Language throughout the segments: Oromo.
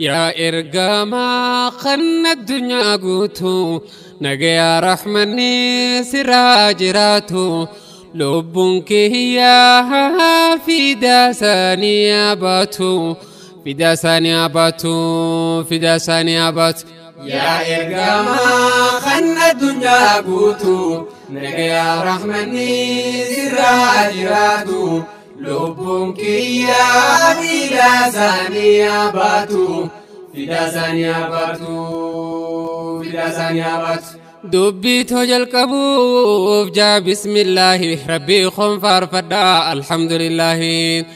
Yaa ergamaa kan addunyaa guutuu, nagayaa rahmanni sirraa jiraatu, lubbuun kiyyaa fidaa isaanii baatu, fidaa isaanii baatu, fidaa isaanii baatu. Yaa ergamaa kan addunyaa guutuu, nagayaa rahmanni sirraa jiraatu, lubbuun kiyyaa fidaa isaanii baatu, fidaa isaanii baatu, fidaa isaanii baatu. Dubbii too jalqabuuf jaa bismillaahi, rabbii koon faarfadhaa alhamdulillaahi.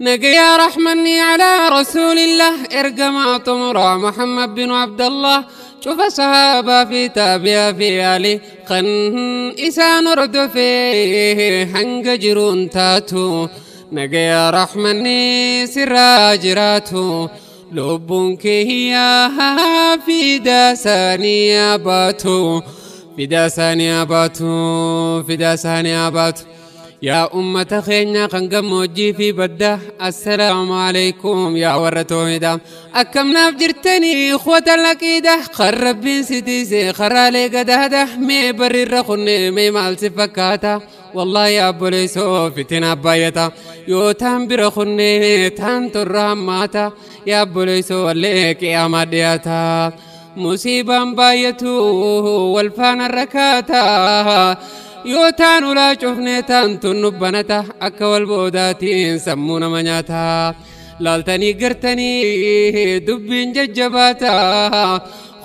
Nagayaa rahmanni alaa rasuulillah, ergamaa xumuraa Muhammad bin Abdallah, cufa sahaabaa fi taabiyaa fi ali kan isaan hordofee hanga jiruun taatu, nagayaa rahmanni sirraa jiraatu, lubbuun kiyyaa fidaa isaanii baatu, fidaa isaanii baatu, fidaa isaanii baatu. Yaa ummata keenya kan gammoojjii fi badda, assalaamu alaikum yaa warra toomida, akkam naaf jirtanii ikhwata laqiida kan rabbiin si tiise karaalee gadaada? Mee barrirra kunne mee maal si fakkaata? Wallaahi abboleessoo fitina baay'ata, yoo taan bira kunne taan torra hammaata. Yaa abboleessoo wallee qiyaamaa dhiyaata, musiibaan baay'atu wal faana rakkaata. Yoo taan ulaa cufne taan tun banata, akka wal boodaatiin sammuu nama nyaata. Laaltanii gartanii dubbiin jajjabaata,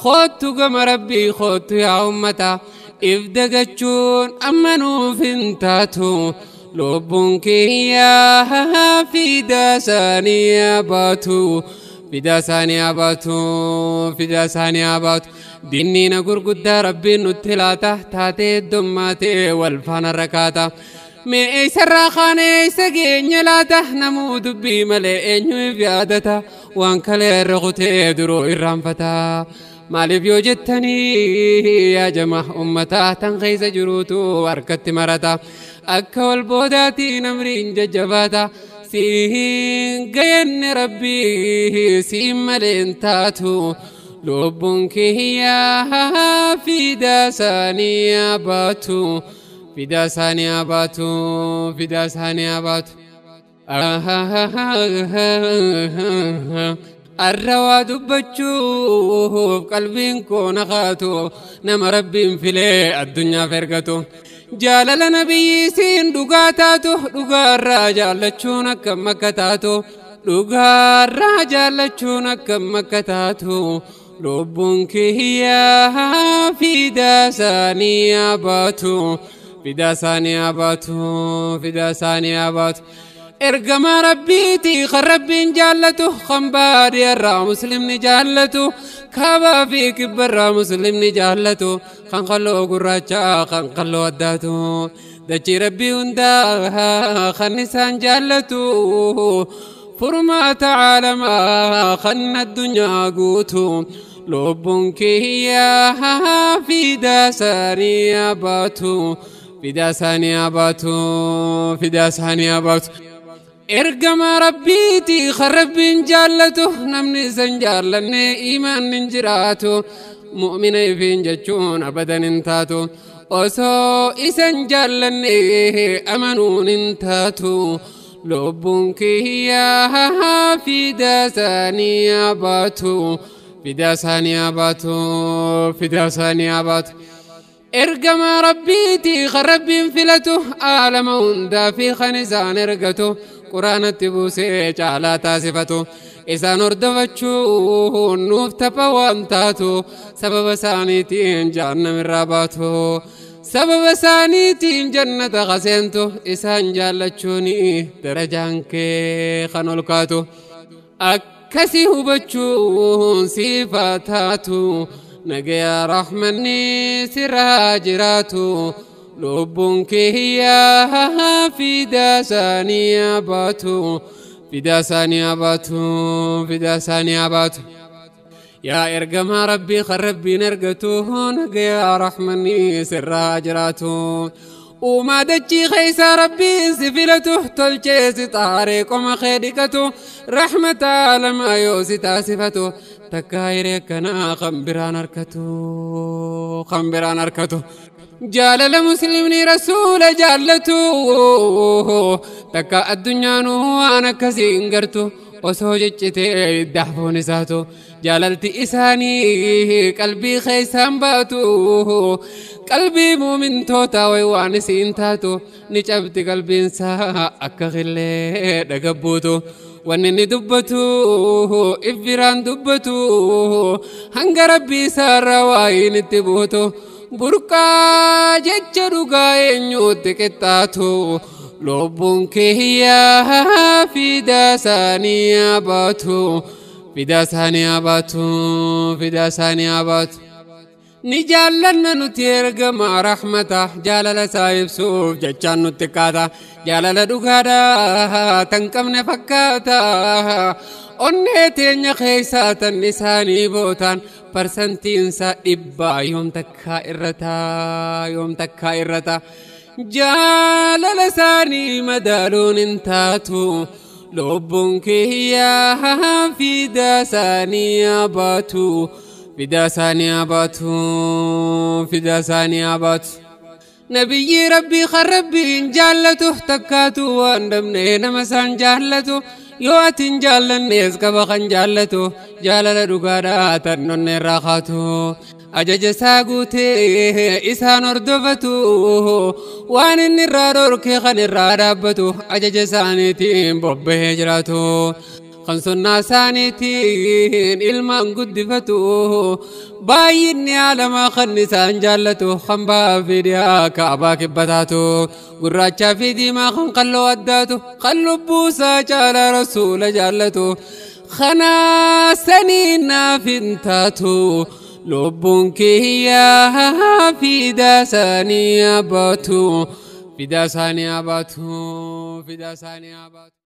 koottu gama rabbii koottu yaa ummata, if dagachuun amma nuuf hin taatu. Lubbuun kiyyaa fidaa isaanii baatu, fidaa isaanii baatu, fidaa isaanii baatu. Dinniina gurguddaa rabbiin nutti laata, taatee heddummaatee wal faana rakkaata. Mee eessarraa kaane eessa geenya laata? Namuu dubbii malee eenyuuf yaadata? Waan kalee irra kutee duruu irraanfata. Maaliif yoo jettanii yaa jama ummataa, tan keessa jiruutu harkatti marata. Akka wal boodaatiin amriin jajjabaata. Siin gayanne rabbii siin malee hin taatu. Lubbuun kiyyaa fidaa isaanii baatu, fidaa isaanii baatu, fidaa isaanii baatu. Arra waa dubbachuuf qalbiin koo na kaatu, nama rabbiin filee addunyaaf ergatu. Jaalala nabiyyi siin dhugaa taatu, dhugaarraa jaallachuun akkam akka taatu, dhugaarraa jaallachuun akkam akka taatu. Lubbuun kiyyaa fidaa isaanii baatu, fidaa isaanii baatu, fidaa isaanii baatu. Ergamaa rabbiiti kan rabbiin jaallatu, kan baadiyyaarraa muslimni jaallatu, kaabaa fi kibbarraa muslimni jaallatu, kan qalloo gurraacha kan qalloo addaatu, dachii rabbii hundaa kan isaan jaallatu, furmaata caalamaa kan addunyaa guutu. Lubbuun kiyyaa fidaa isaanii baatu, fidaa isaanii baatu, fidaa isaanii baatu. Ergamaa rabbiiti kan rabbiin jaallatu, namni isan jaallanne imaan hin jiraatu. Mu'mina ifiin jechuun abadan hin taatu, osoo isan jaallanne amanuun hin taatu. Lubbuun kiyyaa fidaa isaanii baatu, fidaa isaanii baatu, fidaa isaanii baatu. Ergamaa rabbiiti kan rabbiin filatu, aalama hundaa fi kan isaan ergatu, quraanatti buusee caalaa taasifatu. Isaan hordofachuun nuuf tapha waan taatu, sababa isaaniitiin jahannamirraa baatu, sababa isaaniitiin jannata kaseentu. Isaan jaallachuun darajaan kee kan ol kaatu, akkasi hubachuun siifa taatu. Nagayaa rahmanni sirraa jiraatu, lubbuun kiyyaa fidaa isaanii baatu, fidaa isaanii baatu, fidaa isaanii baatu. Yaa ergamaa rabbii kan rabbiin ergatu, nagayaa rahmanni sirraa jiraatu. Uumaa dachii keessa rabbiin si filatu tolchee si xaaree qoma kee dhiqatu rahmata alamaa yoo si taasifatu takkaa hiree akkanaa kan biraan harkatu kan biraan harkatu. Jaalala muslimni rasuula jaallatu takka addunyaanuu waan akkasii hin gartu osoo ciccitee daafoon isaatu jaalalti isaanii qalbii keessaan baatu qalbii muumintoota way waan isiin taatu ni cabdi qalbiinsaa akka qillee dhagabbuutu wanni inni dubbatu ibbiraan dubbatu hanga rabbii isaarraa waayiin itti buutu burqaa jecha dhugaa eenyuutti qixxaatu lubbuun kiyyaa fidaa isaanii baatu fidaa isaanii baatu fidaa isaanii baatu. Ni jaallanna nuti ergamaa rahmata jaalala isaa ibsuuf jechaan nutti kaata jaalala dhugaadha tan qabne fakkaata onnee teenya keessaa tan isaanii bootaan parsantiinsa dhibbaa yoom takkaa irrataa yoom takkaa irrata jaalala isaanii madaaluun hin taatu lubbuun kiyyaa fidaa isaanii baatu. Fidaa isaanii baatu fidaa isaanii baatu. Nabiyyi rabbii kan rabbiin jaallatu takkaatu waan dhabne nama isaan jaallatu yoo ati hin jaallannees qaba kan jaallatu jaalala dhugaadhaa tan onnee irraa kaatu. Ajaja isaa guutee isaan hordofatu waan inni irraa dhorke kan irraa dhaabbatu ajaja isaaniitiin bobbahee jiraatu. Kan sunnaa isaaniitiin ilmaan guddifatu baay'inni alamaa kan isaan jaallatu kan ba'aa fi dhiyaa kaabaa kibbataatu gurraachaa fi diimaa kan qalloo addaatu kan lubbuusaa caalaa rasuula jaallatu kanaa sanii naaf hin taatu lubbuun kiyyaa fidaa isaanii baatu fidaa isaanii baatu fidaa isaanii baatu.